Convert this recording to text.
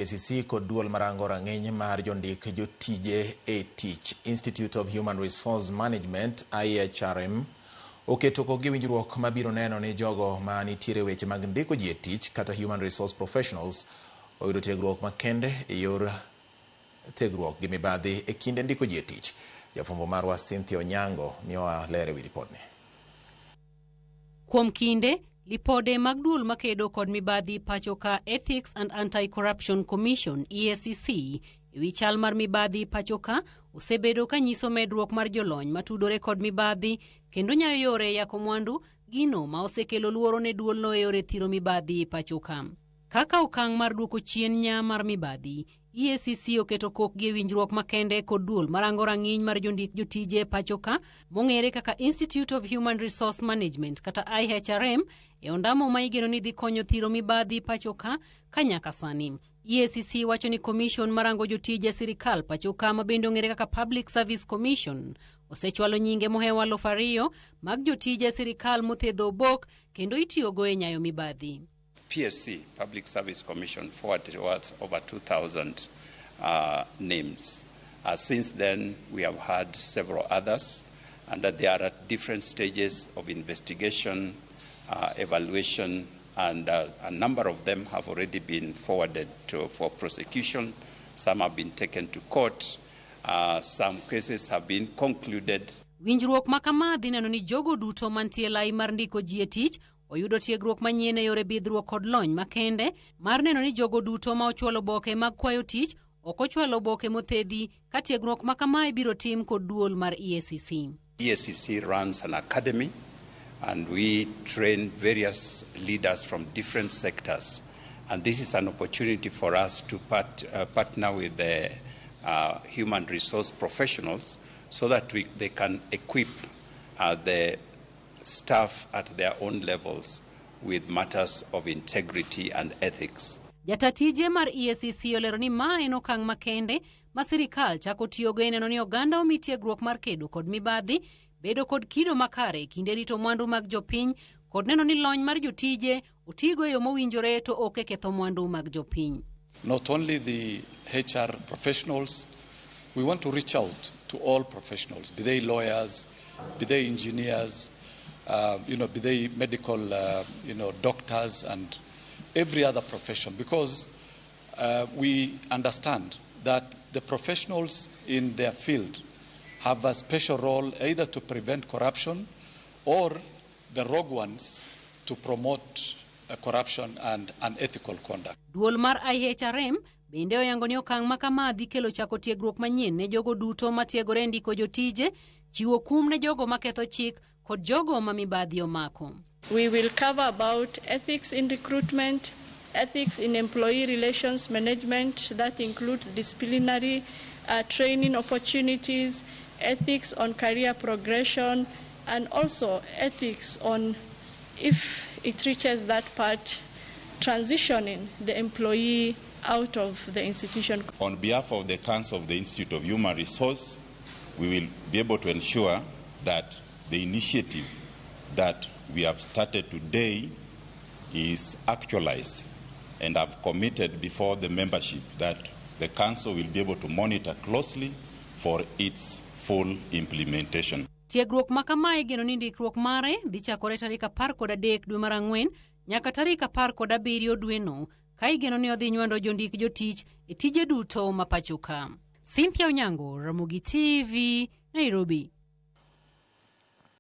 EACC kod duol marango rang'iny mar jondik jotije e tich Institute of Human Resource Management IHRM oketo kokgi winjruok mabiro neno ni jogo ma nitiere weche mag ndiko ji e tich kata Human Resource Professionals oyudo tiegruok makende e yor thegruok gi mibadhi e kinde ndiko ji e tich. Jafwambo marwa Cynthia Onyango miyowa ler e wi ripodni. Kuom kinde, lipode mag duol makedo kod mibadhi pacho ka Ethics and Anti-Corruption Commission EACC ewi chal mar mibadhi pacho ka osebedo ka nyiso medruok mar jolony matudore kod mibadhi kendo nyayo yore yako mwandu gino ma osekelo luoro ne duolno e yore thiro mibadhi pacho ka. Kaka okang' mar duoko chien nya mar mibadhi, EACC oketo kokgi e winjruok makende kod duol marango rang'iny mar jondik jotije pacho ka mong'ere kaka Institute of Human Resource Management kata IHRM e ondamo ma igeno ni dhi konyo thiro mibadhi pacho ka ka nyaka sani. EACC wacho ni commission marango jotije sirikal pacho ka ma bende ong'ere kaka Public Service Commission osechwalo nyinge mohewo 2000 mag jotije sirikal mothedho obok kendo itiyogo e nyayo mibadhi. PSC, Public Service Commission, forwarded to us over 2,000 names. Since then, we have had several others, and that they are at different stages of investigation, evaluation, and a number of them have already been forwarded for prosecution. Some have been taken to court. Some cases have been concluded. Winjruok ma kama dhi neno ni jogo duto mantie lai mar ndiko ji e tich oyudo tiegruok manyien e yore bidhruok kod lony makende mar neno ni jogo duto ma ochwalo oboke mag kwayo tich ok ochwalo oboke mothedhi ka tiegruok ma kama ibiro tim kod duol mar EACC. EACC runs an academy and we train various leaders from different sectors. And this is an opportunity for us to partner with the human resource professionals so that they can equip the staff at their own levels with matters of integrity and ethics. Jata tije mar EACC olero ni ma en okang' makende ma sirikal chako tiyogo e neno ni oganda omi tiegruok mar kedo kod mibadhi, bedo kod kido makare e kinde rito mwandu mag jopiny kod neno ni lony mar jotije otigo e yo mowinjore to ok e ketho mwandu mag jopiny. Not only the HR professionals, we want to reach out to all professionals, be they lawyers, be they engineers, be they medical, doctors and every other profession, because we understand that the professionals in their field have a special role either to prevent corruption or the rogue ones to promote corruption and unethical conduct. Duol mar IHRM bende oyango ni okang' ma kama dhi kelo chako tiegruok manyien ne jogo duto matiegore e ndiko jotije, chiwo kum ne jogo maketho chik kod jogo ma mibadhi omako. We will cover about ethics in recruitment, ethics in employee relations management, that includes disciplinary training opportunities, ethics on career progression, and also ethics on, if it reaches that part, transitioning the employee out of the institution. On behalf of the Council of the Institute of Human Resource, we will be able to ensure that the initiative that we have started today is actualized, and have committed before the membership that the Council will be able to monitor closely for its full implementation. Tiegruok ma kama igeno ni ndikruok mare dhi chakore tarik 13 dwe mar ang'wen nyaka tarik 17 dweno, ka igeno ni odhi nywando jondik jotich e tije duto ma pacho ka. Cynthia Onyango, Ramogi TV, Nairobi.